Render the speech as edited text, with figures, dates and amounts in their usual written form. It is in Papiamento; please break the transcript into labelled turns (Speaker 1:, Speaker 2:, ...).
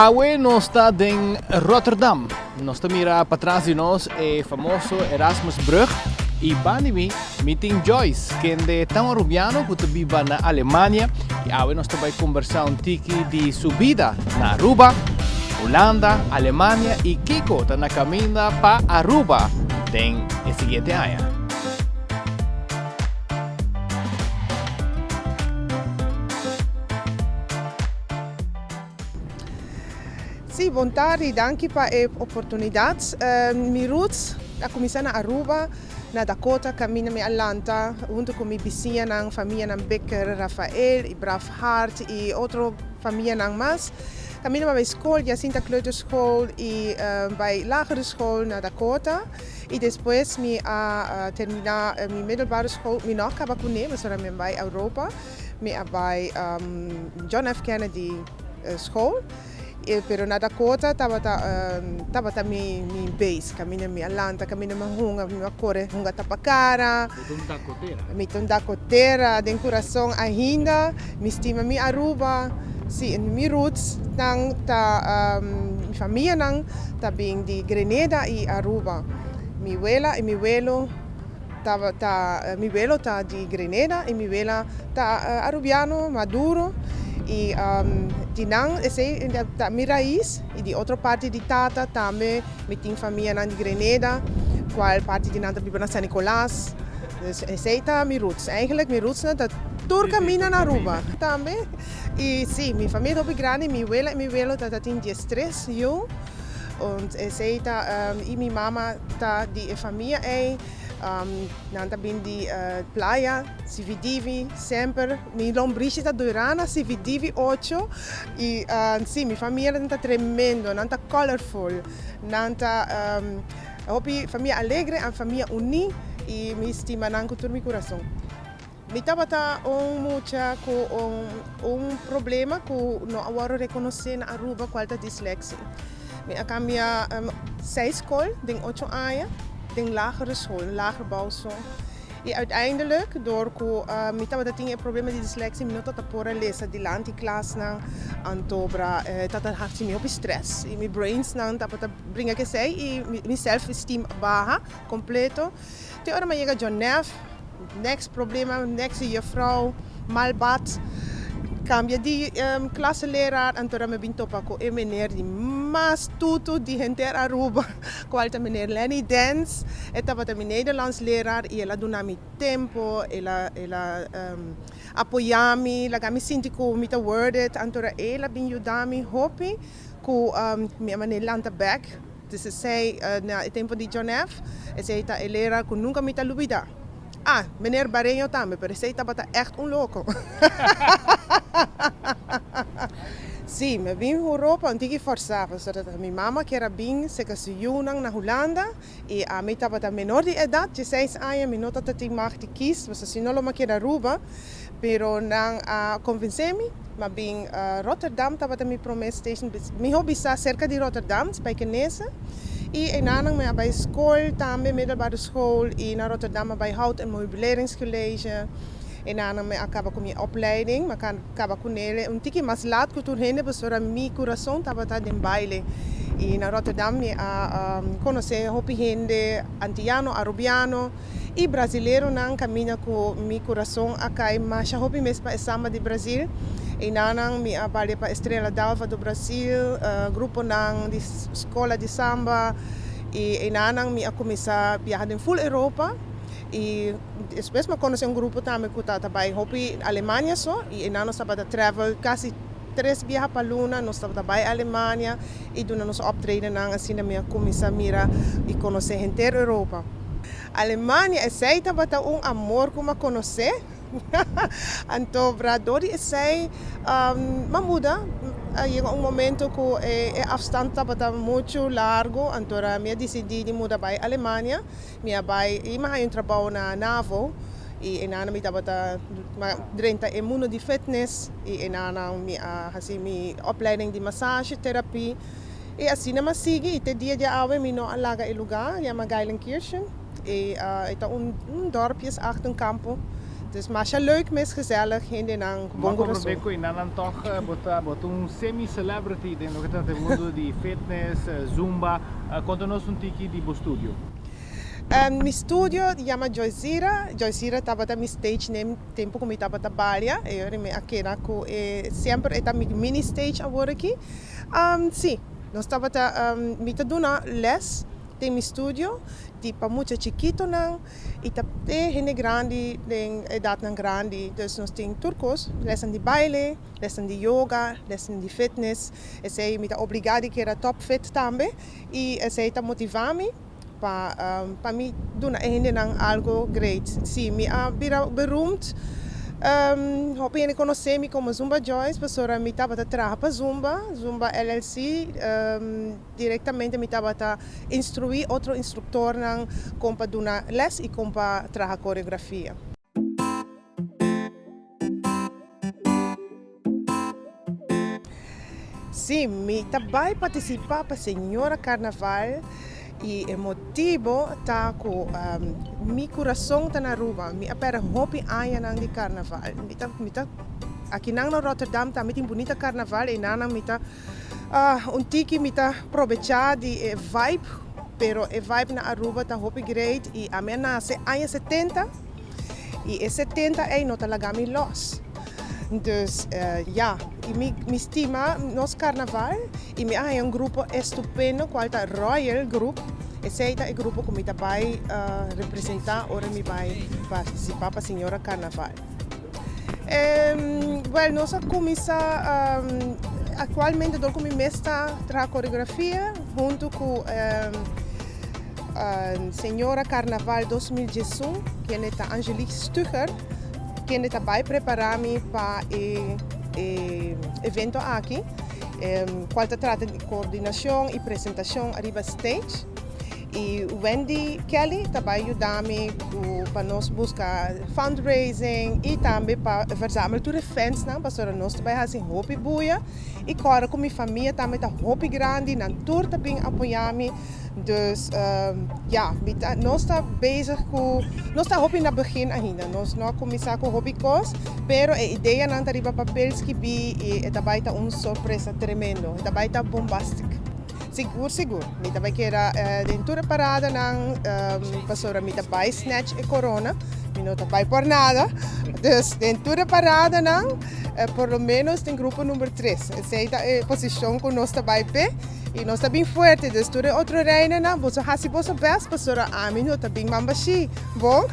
Speaker 1: Awe nos ta den Rotterdam. Nos ta mira patras di nos e famoso Erasmusbrug y bandi mi, mi tin Joyce, kende ta un Arubiano cu ta biba na Alemania y awe nos ta bay combersa un tiki di su bida na Aruba, Hulanda, Alemania y kico ta na caminda pa Aruba den e siguiente aña.
Speaker 2: Sí, bon tardi, danki pa e oportunidad. Mi roots a cuminsa na Aruba, na Dakota, caminda mi a lanta hunto cu mi bisiñanan, famianan Bikker, Rafael y Braafhart y otro famianan mas. Caminda mi a bay scol, Jacinta Kleuterschool y bay lagere school na Dakota y despues mi a termina mi middelbare school, mi no a caba cune pasobra mi a bay Europa. Mi a bai John F. Kennedy School, pero na Dakota tabata tabata mi mi base, kaminda mi a lanta, kaminda mi a hunga, mi a kore hunga tapa kara.
Speaker 1: Bo ta un dakotera.
Speaker 2: Mi ta un dakotera den kurason ainda, mi stima mi Aruba, si, mi roots nan ta, mi famianan ta bin di Grenada y Aruba, mi wela y mi welo. Tabata mi welo ta di Grenada y mi wela ta Arubiano maduro y di nan esey ta mi raiz y di otro parti di tata tambe mi tin famianan di Grenada cual parti di nan ta biba na San Nicolas dus esey ta mi roots eigenlijk mi roots nan ta tur caminda na Aruba tambe y si mi famia ta hopi grandi mi wela y mi welo ta tin diestres yu. Und esei ta y mi mama ta di e famia ei. Nan ta bin di playa, Sividivi, semper. Mi lombrishi ta dura na Sividivi ocho. Y si, mi famia nan ta tremendo, nan ta colorful. Nan ta hopi famia alegre en famia uní y mi stima nan cu tur mi curason. Mi tabata un mucha cu un problema cu no a wordo reconoce na Aruba cual ta dislexia. Mi a cambia seis scol den ocho aña den lagere school, lager bouwschool. Y uiteindelijk door cu mi tabata tin e problema di dislexia mi no tabata por a lesa dilanti klasnan anto bra tabata haci mi hopi stress y mi brainsnan tabata bringa kesey y mi self esteem a baha completo. Te ora mi a yega John Neff. Next problema, next juffrouw, mal bad, cambia di klasleraar, anto mi bin topa cu e meneer di mas tutu di henter Aruba, cual ta meneer Lenny Dens. E tabata mi Nederlands leraar y el a duna mi tempo, el a el a apoya mi, laga mi sinti cu mi ta worth it, anto el a bin yuda mi hopi cu mi a manera lanta bek. Dus esei na e tempo di John F. Esei ta e lera ku nunka mi ta lubida. Ah, meneer Bareño tambe, pero esei tabata ègt un loko. Sí, mi a bin Europa un tiki fòrsá, pasobra mi mama kier a bin seka su yunan na Hulanda i ami tabata menor di edat, dieseis aña, mi no tabata tin mag di kis, pasobra si no lo mi a keda Aruba. Pero nan a konvensé mi, mi a bin Rotterdam tabata mi promé station, mihó bisa serka di Rotterdam, Spijkenisse, i enanan mi a bai skol tambe, middelbare school, i na Rotterdam a bai Hout en Meubileringscollege, enanan mi a kaba ku mi opleiding, mi a kaba ku nele un tiki mas lat ku tur hende pasobra mi kurason tabata den baile, i na Rotterdam mi a konosé hopi hende Antiano, Arubiano. I brazileronan kaminda ku mi kurason a kai masha hopi mes pa e samba di Brazil. Einanan mi a balia pa Estrela d'Alva do Brasil, gruponan di skola di samba i einanan mi a kuminsá biaha den ful Europa. I despues mi a konosé un grupo tambe ku ta bai hopi Alemania so i einan nos tabata travel kasi tres biaha pa luna, nos tabata bai Alemania i duna nos optredennan. Asina mi a kuminsá mira i konosé henter Europa. Alemania, esei tabata un amor ku m'a konosé. Anto bra dor di esei m'a muda. A yega un momento ku e afstand tabata muchu largu, anto mi a disidí di muda bai Alemania. Mi a bai i m'a haña un trabou na NAVO i einan mi tabata m'a drenta e mundo di fitness i einan mi a hasi mi opleiding di massage therapie. I asina m'a sigui i te dia di awe mi no a laga e lugá, yama Geilenkirchen. E ta un dorpjes achter un kampo. Dus masha leuk mes, gezellig, hendenan ku bon
Speaker 1: M'a
Speaker 2: kurason.
Speaker 1: comprende cu nan toch bo ta un semi-celebrity den loke ta e mundo di fitness, zumba. Conta nos un tiki di bo studio.
Speaker 2: Mi studio yama Joyzira. Joyzira tabata mi stage name tempo ku mi tabata balia. E mi a keda ku e semper e ta mi mini stage awor aki. Si, nos tabata mi ta duna les den mi studio di pa mucha chikitonan i ta te hende grandi den edatnan grandi. Dus nos tin tur kos, lesnan di baile, lesnan di yoga, lesnan di fitness. Esei mi ta obligá di keda top fit tambe i esei ta motivá mi pa mi duna e hendenan algo great. Si, mi a bira beroemd, hopi hende konosé mi komo Zumba Joyce pasobra mi tabata traha pa Zumba, Zumba LLC. Direktamente mi tabata instruí otro instruktornan kon pa duna lès i kon pa traha koreografia. Sí, mi ta bai partisipá pa Señora Karnaval i e motibu ta ku mi kurason ta na Aruba. Mi a pèrdè hopi añanan di karnaval. Mi ta mi ta akinan na Rotterdam tambe tin bunita karnaval, enanan mi ta un tiki mi ta probechá di e vibe, pero e vibe na Aruba ta hopi great i ami a nase aña 70 i e 70 ei no ta laga mi lòs. Dus ya, i mi stima nos karnaval i mi a haña un grupo estupendo kual ta Royal Group. Esei ta e grupo ku mi ta bai representá ora mi bai partisipá pa Señora Karnaval. Well, nos a kuminsá aktualmente dor ku mi mes ta traha koreografia huntu ku Señora Karnaval 2011, kende ta Angelique Stuger, kende ta bai prepará mi pa e evento aki, kual ta trata di koordinashon i presentashon ariba stage. I Wendy Kelly ta bai yuda mi ku pa nos buska fundraising i tambe pa verzamel tur e fansnan pasobra nos ta bai hasi hopi buya i kòrda ku mi famia tambe ta hopi grandi, nan tur ta bin apoyá mi. Dus ya, mi ta nos ta bezig ku nos ta hopi na begin ainda, nos no a kuminsá ku hopi kos, pero e ideanan ta riba papel skibí i e ta bai ta un sorpresa tremendo, e ta bai ta bombastic. Sigur sigur, mi ta bai keda den tur e paradanan pasobra mi ta bai snatch e corona, mi no ta bai por nada. Dus den tur e paradanan, por lo menos den grupo number tres. Esei ta e posishon ku nos ta bai p'e i nos ta bin fuerte. Dus tur e otro reinanan, boso hasi boso best pasobra ami no ta bin man bashí. Bon?